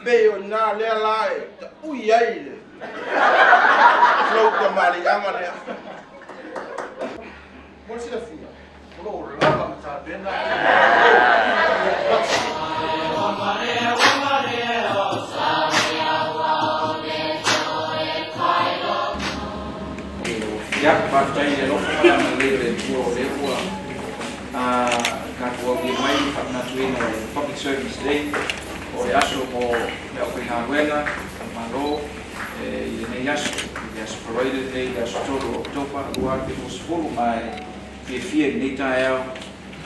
Pei o ina lea la e taui ai le lou tamaliiaga lea. Mo le silafia, o lo o lava ma tapena. Ia, faafetai i le alofa ma le agalelei o le Atua o lea ua tatou aulia mai le faamanatuina o le Public Servants Day, o le aso mo le aufaigaluega a le Malo i lenei aso, i le aso Faraile lenei, le aso 3 o Oketopa 2020. Ma e fiafia i lenei taeao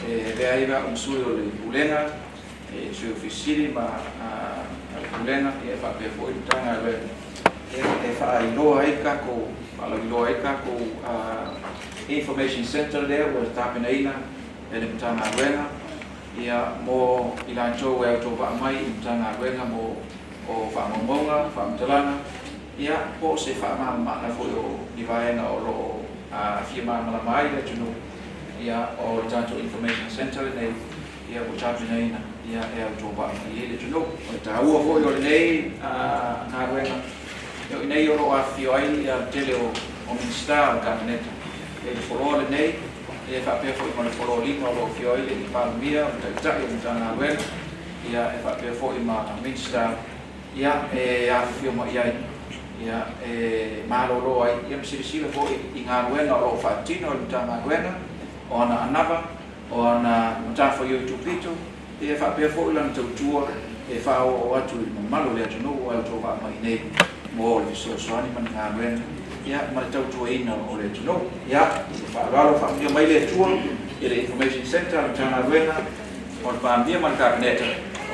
e avea ai au ma sui o le Pulega, Sui Ofisa Sili ma le Pulega, e faapea foi le Matagaluega e faailoa ai le tatou, faalauiloa ai le tatou Information Centre lea ua tapenaina e le Matagaluega mo i latou e autovaa mai i le Matagaluega mo o faamaumauga, faamatalaga, po o se faamalamalamaga foi o ni vaega o lo o fia malamalama ai le atunuu, o le tatou Information Centre lenei ua tapenaina e autovaa mai ai le atunuu. O le taua foi o lenei galuega, o i inei o lo o afifio ai le tele o Minisita o le Kapeneta i le floor lenei, e faapea foi ma le floor 5 o lo o afio ai le Palemia, o le Taitai o le Matagaluega, e faapea foi ma Minisita e afifio mai ai, e malolo ai ma silasila foi i galuega o lo o faatino e le Matagaluega, o ana anava, o ana matafaioi tupito, e faapea foi lana tautua e faaoooo atu i le mamalu o le atunuu o autovaa mai nei mo le fesoasoani ma le galuega ma le tautuaina o le atunuu. Ia, faaaloalo faamanuia mai le Atua i le Information Centre a le Matagaluega o le Palemia ma le Kapeneta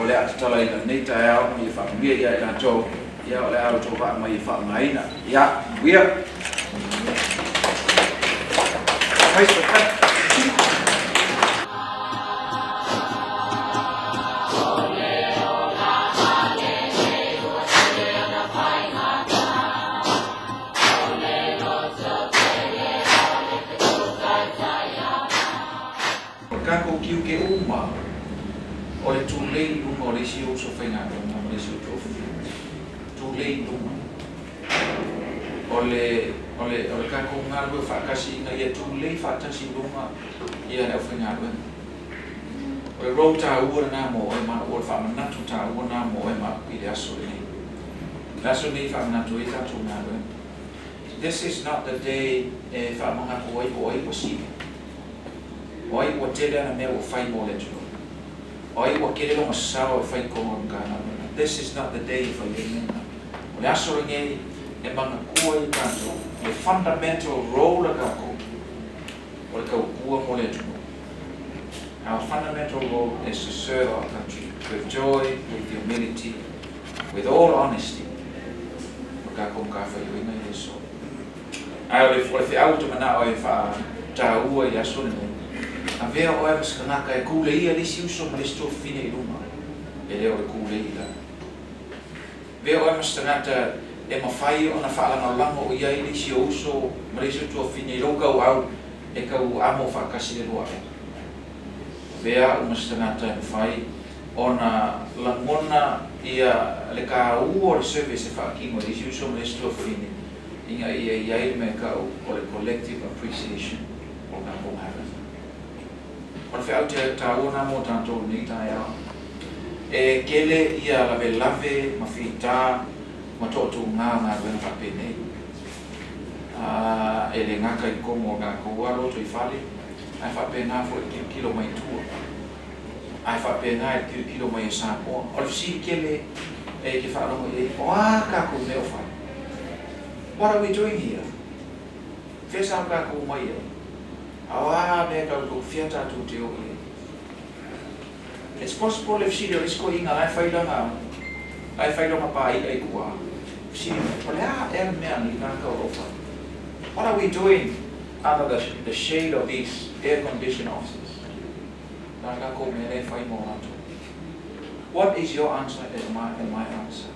o le a tatalaina lenei taeao, ia faamanuia ia i latou o le a autovaa mai e faaaogaina. Ia, manuia. O le tatou tiute uma o le tulei i luma o le isi uso faigaluega ma le isi uso toafia. Tulei i luma. O le, o le, o le tatou galulue faatasi ina ia tulei faatasi i luma ia le aufaigaluega. O le role taua lena mo oe ma au, o le faamanatu taua lena mo oe ma au i le aso lenei. Le aso lenei e faamanatu ai tatou galuega. This is not the day e faamanatu ai o ai ua sili. O ai ua tele ana mea ua fai mo le atunuu. O ai ua tele lona sao e fai i totonu o le Matagaluega. This is not the day e fai ai mea na. O le aso lenei e manatua ai tatou le fundamental role a tatou o le tautua mo le atunuu. Our fundamental role is to serve our country with joy, with humility, with all honesty. O le tatou matafaioi i le aso. Ae o le feau ou te manao e faataua i le aso lenei, avea oe ma se tagata e kuleia le isi uso ma le isi tuafafine i luma, e le o le kulei i lalo. Avea oe ma se tagata e mafai ona faalagolago i ai le isi o uso ma le isi o tuafafine i lou tauau e tau amo faatasi le lua avega. Avea au ma se tagata e mafai ona lagona ia le taua o le service e faatino e le isi uso ma le isi tuafafine ina ia i ai le mea e tau o le collective appreciation o le tatou galuega. O le feau taua lena mo tatou i lenei taeao. E tele ia lavelave ma fita ma toatuga o galuega faapenei. E le gata i totonu o tatou lava lotoifale, ae faapena foi i le tilotilo mai tua. Ae faapena i le tilotilo mai a Samoa. O le fesili tele e te faalogo i ai, o a tatou mea o fai? What are we doing here? Fea sa tatou omai ai? A o a mea tatou fea tatou te o i ai? It's possible le fesili o le isi toeaina la e fai lana, la e fai lona pāi'a i tua, fesili mai, o le a ea le mea a nei tagata o lo o fai? What are we doing under the shade of these air-conditioned offices? O le a tatou mea lea e fai mo latou? What is your answer is my, my answer.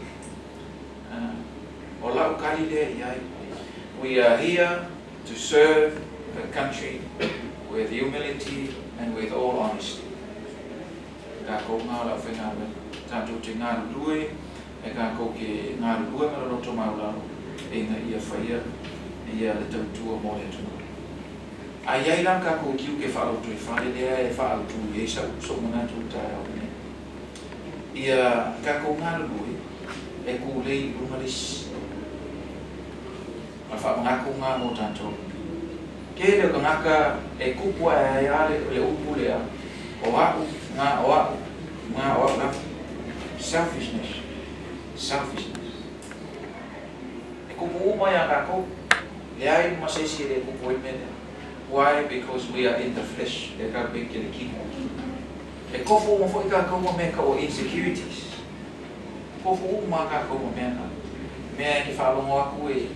O lau tali lea i ai. We are here to serve the country with humility and with all honesty. Tatou ngā o le aufaigaluega, tatou te galulue E kākou ke galulue ma le loto maualalo ina ia faia ia le tautua mo le atunuu. A i ai la kākou tiute faalotoifale lea e faaautu i ai sa'u sou manatu i le taeao lenei, ia kākou galulue e kūlei i luga le isi. O le faamanatu lena mo tatou. Tele o tagata e tupu ae ai lava le upu lea, o a'u, na o a'u, na o a'u lava. Selfishness, selfishness. E kupu uma iā tatou, leai ma se isi e le kupu ai le mea lea. Why? Because we are in the flesh, lea tatou te i le kino. E tofu uma foi tatou ma mea tau o insecurities. Tofu uma lava tatou ma mea na. Mea e te faalogo atu e,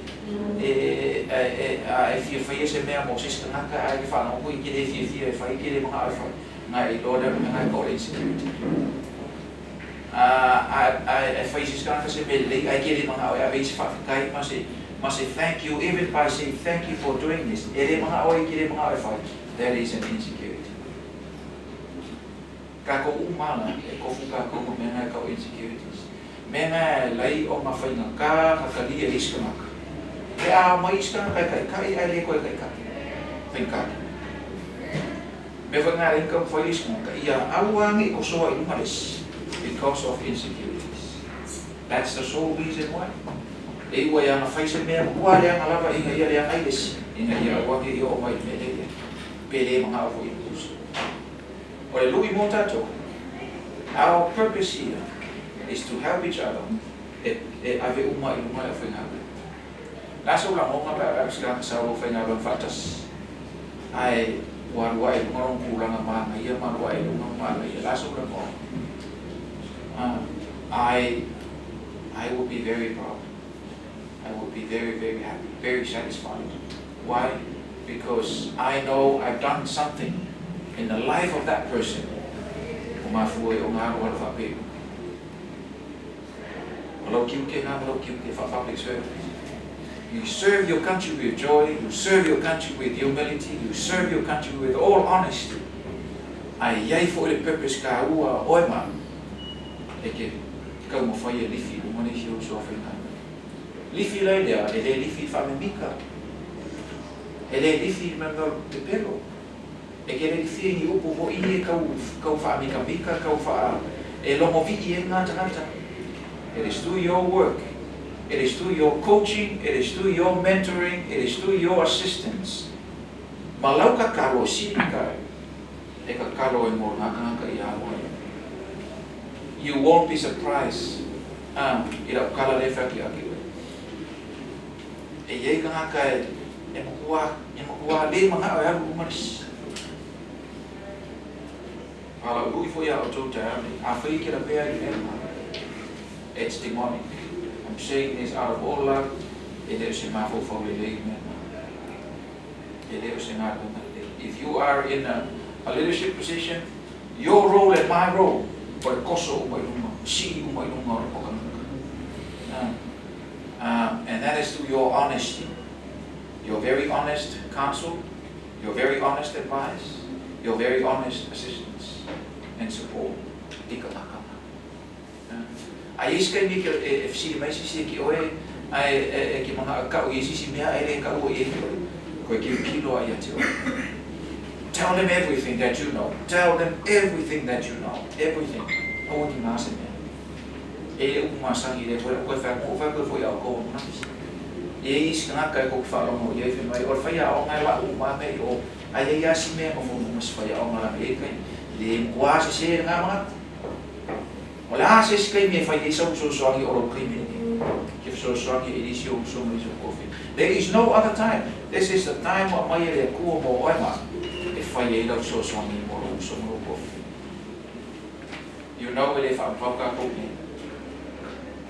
e, e, a e fia faia se mea mo se isi tagata ae te faalogo atu i te le fiafia e fai, te le manao e fai, na e iloa lea o le mea na e tau o le insecurity. A, a, a e fai se isi tagata se mea lelei ae te le manao e ave i ai se faafetai ma se, ma se thank you, even by saying thank you for doing this, e le manao ai, te le manao e fai, that is an insecurity. Kākou uma la, e kofu kākou ma mea na e kau insecurities. Mea na e lai o nga faigata na talia e isi kanaka. He a mai isi kanaka e kaʻikaʻi ae le koe kaʻikaʻi. Faigata. Mea foi na e lai kau fai isi kanaka ia aua ne i kosoa i luga le isi because of insecurities. That's the sole reason why. E iu ai ana fai se mea matua leaga lava ina ia leaga ai le isi, ina ia aua ne i oo mai i le mea lea i ai. Pe le manao foi i le uso. O le lui mo tatou, our purpose here is to help each other e e ave uma i luga le aufaigaluega. O le a sou lagona pe a pe a se tagata sau aufaigaluega faatasi ae ua alu ae i luga lona tulaga manaia ma alu ae i luga ma manaia, o le a sou lagona? I I would be very proud. I would be very very happy, very satisfied. Why? Because I know I've done something in the life of that person ua mafua ai ona alu alu faapea. O lau tiute na ma lou tiute faa-public servant. You serve your country with joy, you serve your country with humility, you serve your country with all honesty. Ae i ai foi le purpose taua a oe ma au e te taumafai e lifi i luga le isi o uso a faigaluega. Lifi lai lea, e le lifi i faamemika, e le lifi i mea o pepelo, e te le lifia i ni upu foi e tau, tau faamikamika, tau faa, e logovii ai ngā tagata. It is through your work, it is through your coaching, it is through your mentoring, it is through your assistance. Ma lau tatalo e sili ka e tatalo e mo ngā tagata i a oe. You won't be surprised a i lau kala lea e whai atu ia te oe. E i ai tagata e e matua e matua le manao e alu i luma le isi. A lau lui foi ia outou taeao nei, afai e ke lavea i mea ma, it's demonic. I'm saying this out of all love, e le o se mafaufau lelei mea ma. E le o se galuega lelei. If you are in a a leadership position, your role and my role, o le koso uma i luma, sii uma i luga o le tagata. And that is through your honesty, your very honest counsel, your very honest advice, your very honest assistance and support i ka makana. A i ai se taimi e fesili mai se isi e ki oe, ae e ke manaʻo e kaʻu i ai se isi mea ae le kaʻua i ai ki oe, koe kilokilo a ia te oe. Tell them everything that you know. Tell them everything that you know. Everything. Aua ki ngā se mea. E le upu masani le koe, o koe whai mo, whai koe foi au kou ananafi. E ai isi tagata e kou te faalogo i ai fai mai, o le faiaoga e lau uma mea i o, a i ai lava si mea ma fonu ma si faiaoga lana i ai taimi. Le matua sese lena manatu. O le a se isi taimi e fai ai sau fesoasoani o lou taimi lenei? Ke fesoasoani e isi ou uso ma isi ou tofi. There is no other time. This is the time ua aumai e le Atua mo oe ma e fai ai lau fesoasoani mo lou uso ma lou tofi. You know e le faamavau tatou i nei.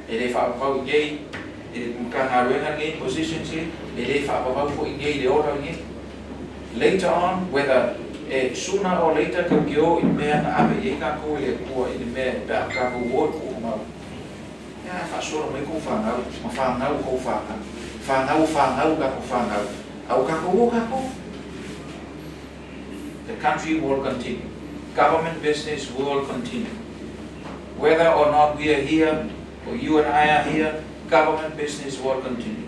E le faavavau i nei i le Matagaluega lenei, positions e, e le faavavau foi i nei i le ola lenei. Later on, whether e sooner or later tatou te o i le mea na ave i ai tatou e le Atua i le mea pe a tatou o i puʻu mau. He aha e faasola mai kou fanau, ma fanau o kou fanau, fanau o fanau o tatou fanau, a ua tatou o tatou. The country will continue. Government business will continue. Whether or not we are here, For you and I are here, government business will continue.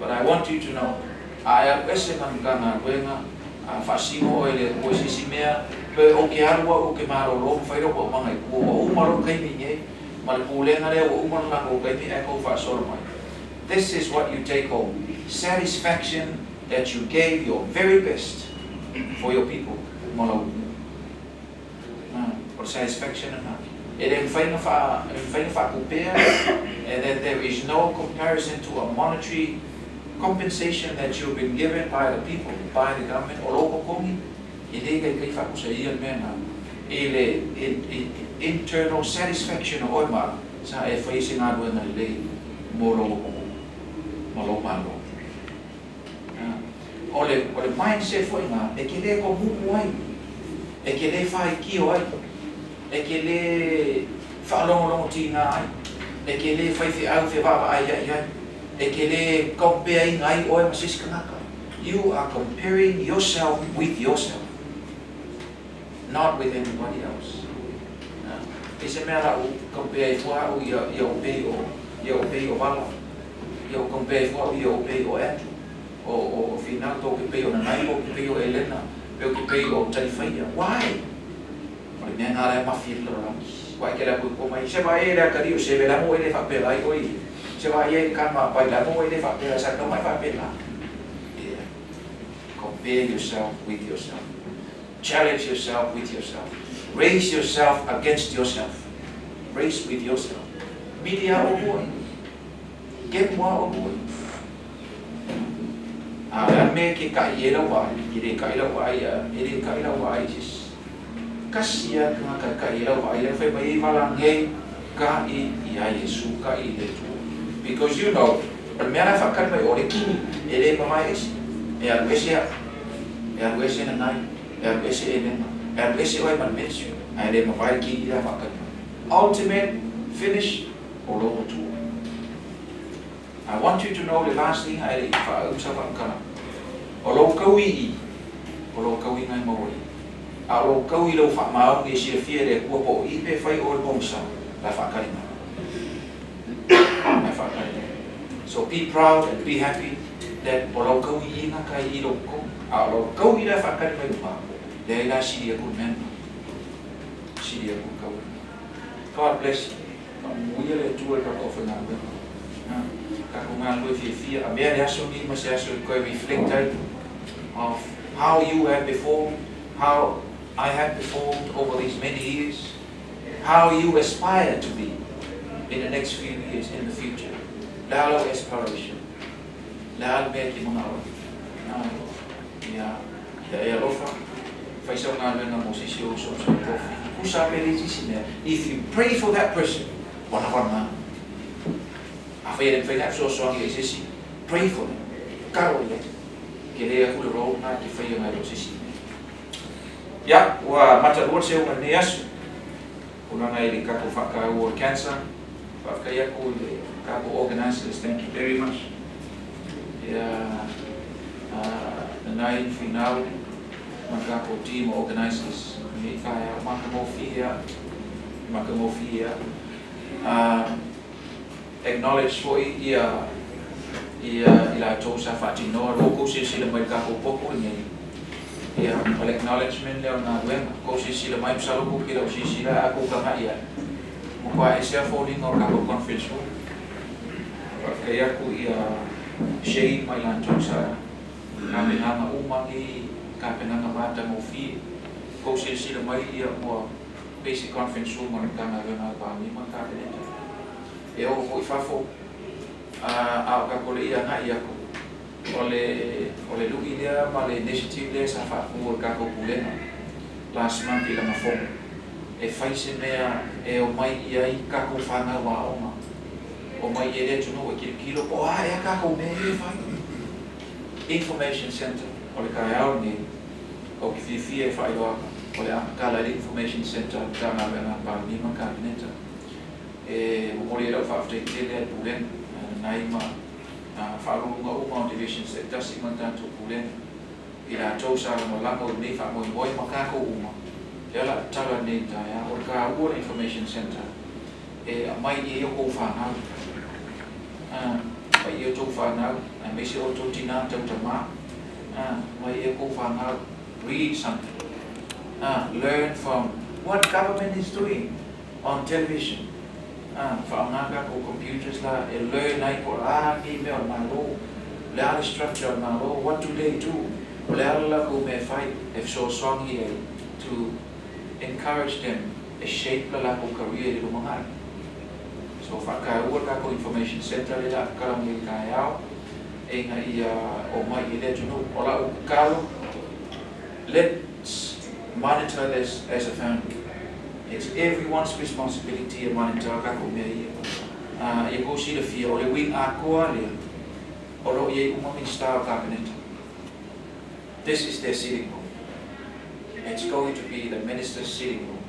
But I want you to know, a e alu ese ma le Matagaluega, a faasino oe i le Atua i se isi mea, pe ou te alu au ou te malolo ma fai lou aumaga i tua, ua uma lou taimi nei, ma le pulega lea ua uma le latou taimi ae tou faasolo mai. This is what you take home, satisfaction that you gave your very best for your people ma lau nuu. O le satisfaction lena. E le mafai ona faa, e le mafai ona faatupea and that there is no comparison to a monetary compensation that you've been given by the people, by the government, o lou totogi, e le taitai faatusa ia le mea lena i le internal satisfaction o oe ma au, sa e fai se galuega lelei mo lou atunuu ma lou Malo. O le, o le mindset foi lena, e te le tomumu ai, e te le faitio ai, e te le faalogologo tiga ai, e te le faifeau fevaavaaia'i ai, e te le compare-ina ai oe ma se isi tagata. You are comparing yourself with yourself, not with anybody else. E se mea la u compare ai fua au ia, ia o pei o, ia o pei o Vala, ia o compare ai fua au ia o pei o Andrew, o, o, o Finau, tou te pei o Nanai, tou te pei o Elena, pe o te pei o Talifaia. Why? O le mea lena la e mafi ai le lalolagi. Ua eke le aku i kua mai, se vaai ai le atalii o Seve la mo e le faapela ai oi. Se vaai ai le kama a pai la mo e le faapela sa tau mai faapela. Yeah. Compare yourself with yourself. Challenge yourself with yourself. Raise yourself against yourself. Race with yourself. Mili a o hoi. Ke mua o hoi. A le a mea ke kaʻi e lau vaai, e le kaʻi lau vaai a, e le kaʻi lau vaai i se isi. Kasi a tagata e kaʻi e lau vaai, lea fai mai ai vala nei, kaʻi iā Iesu, kaʻi i le Atua. Because you know, o le mea la e faakali mai o le kini, e le mamae ese, e alu ese aʻu, e alu ese Nanai, e alu ese Elena, e alu ese oe ma le ministry, ae le mavae le kini la e faakali mai. Ultimate finish, o lou Atua. I want you to know le last thing ae le i faaau sa faamatalaga. O lou kaui i, o lou kauiga e maua i. A o lou kaui i lou faamaoni e silafia e le Atua po o i pe fai oe le pogisa, la e faatali mai. La e faatali mai. So be proud and be happy that o lau kauiiga kai i lou tonu. A o lau kaui la e faatali mai luma, leai la sili atu le mea lena. Sili atu le kauiga. God bless you. Faamanuia le Atua i le tatou aufaigaluega. Tatou galulue fiafia, avea le aso lenei ma se aso e toe reflect ai of how you have performed, how I have performed over these many years, how you aspire to be in the next few years in the future. Le a lau aspiration? Le a le mea e te manao ai? Ia, ia e alofa, fai sau galuega mo se isi o uso o sau tofi. Tusa pe le isi mea. If you pray for that person, ua lava lena. Afai e le mafai ona e fesoasoani i se isi, pray for them. Tatalo i ai. Tele atu le role lena e te faia nai lo se isi mea. Ia, ua matalua le seuga i lenei aso. Tulaga i le tatou faataua o le cancer. Faafetai atu i le tatou organizers, thank you very much. Ia, nanai finau ma le tatou team o organizers lenei taeao, matagofie a, matagofie a. Acknowledge foi ia ia i latou sa faatinoa lo outou silasila mai i le tatou potu lenei. Ia, o le acknowledgement lea o le galuega. Tou silasila mai, masalo tou te le o silasila ae a tou tagai ae, matua ese lava foliga o le tatou conference room. Faafetai atu ia Shane ma i latou sa tapenaga uma nei tapenaga matagofie. Tou silasila mai ia ua pei se conference room a le Matagaluega a le Palemia ma le Kapeneta. E oo foi i fafo, a o tatou le i agai atu, o le, o le lui lea ma le initiative lea sa faatu e le tatou Pulega last month i lana fono, e fai se mea e omai i ai tatou fanau aoga, omai i ai le atunuu e tilotilo po o a ea tatou mea ia e fai. Information Centre, o le taeao lenei, ou te fiafia e faailoa atu, o le a tatala ai le Information Centre a le Matagaluega a le Palemia ma le Kapeneta. E momoli ai lau faafetai tele a le Pulega, nai ma faauluuluga uma o Divisions taitasi ma le tatou Pulega, i latou sa lagolago i lenei faamoemoe ma tatou uma, lea o le a tatala lenei taeao. O le taua o le Information Centre, e aumai i ai outou fanau, aumai i ai outou fanau, aemaise outou tinā tautamā, aumai i ai outou fanau. Read something. Learn from what government is doing on television. Faaaoga tatou computers la e learn ai po o le a lenei mea o le Malo, o le a le structure o le Malo, what do they do, o le a le latou mea e fai e fesoasoani ai to encourage them e shape le latou career i le lumanai. So faataua le tatou information centre lea o le a tatala nei i le taeao ina ia omai i le atunuu. O lau tatalo, let's monitor this as a family. It's everyone's responsibility e monitor tatou mea ia. Ia tou silafia, o le uiga atoa lea o lo o i ai uma Minisita o le Kapeneta. This is their sitting room. It's going to be the minister's sitting room.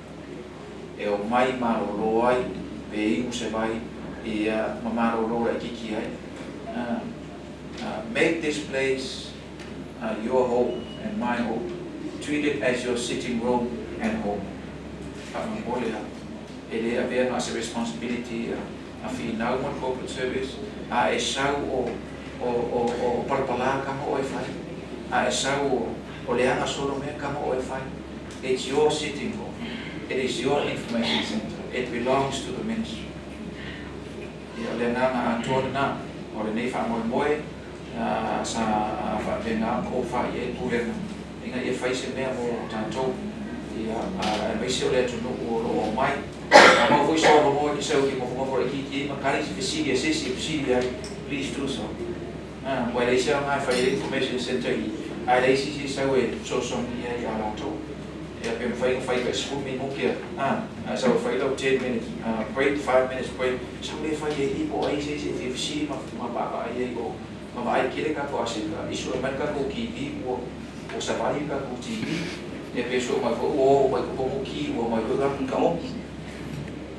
E omai malolo ai, pe inu se vai, ia, ma malolo laitiiti ai. Make this place your home and my home. Treat it as your sitting room and home. Faamolemole lava. E le avea na o se responsibility a finau ma le corporate service, a e sau o o o o palapala tago oe e fai, a e sau o o leaga solo mea tago oe e fai. It's your sitting room. It is your information centre. It belongs to the ministry. Ia, o le agaga atoa lena o lenei faamoemoe sa faapena ona tofa i ai le Pulega ina ia fai se mea mo tatou, ia, aemaise o le atunuu o lo o omai. A maua foi sou avanoa e te sau e te nofonofo laitiiti ai ma tali se fesili a se isi e fesili ai, please do so. Ua e leai se aoga e fai ai le information centre i i, ae leai se isi e sau e fesoasoani i ai ia latou. Ia, pe mafai ona fai tai 10 minute a, ae sau e fai lau 10 minutes break, 5 minutes break, sau lea fai ai i po o ai se isi e fia fesili ma ma vaavaai ai o ma vaai tele tatou aseta i sue mai le tatou TV ua ua savali le tatou TV ia pe sue mai foi ua oo mai totonu ki ua mai foi tatou kaomi.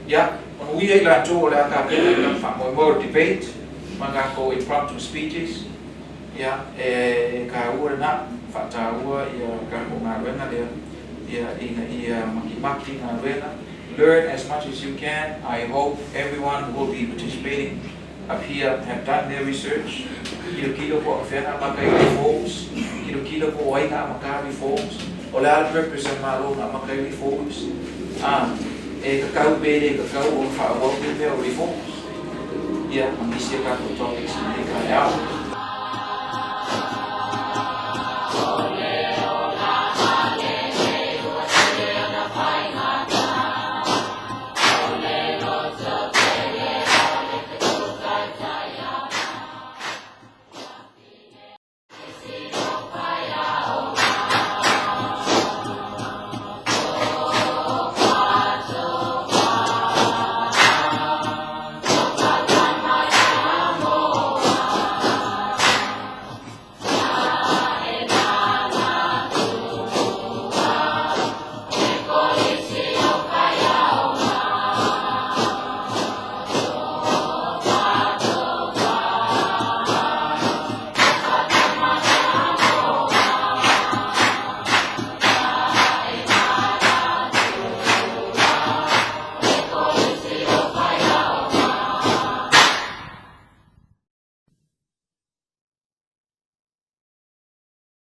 Ia, manuia i latou o le a tapena i lana faamoemoe o le debate ma tatou impromptu speeches. Ia, e taua lena, faataua ia tatou galuega lea, ia, ina ia makimaki galuega. Learn as much as you can. I hope everyone who will be participating up here have done their research. Kilokilo po o fea na amata ai reforms, kilokilo po o ai na amata reforms, o le a le purpose a le Malo na amata ai reforms, a, e tatau pe le tatau ona faaauau nei mea o reforms. Ia, ma nisi a tatou topics i lenei taeao.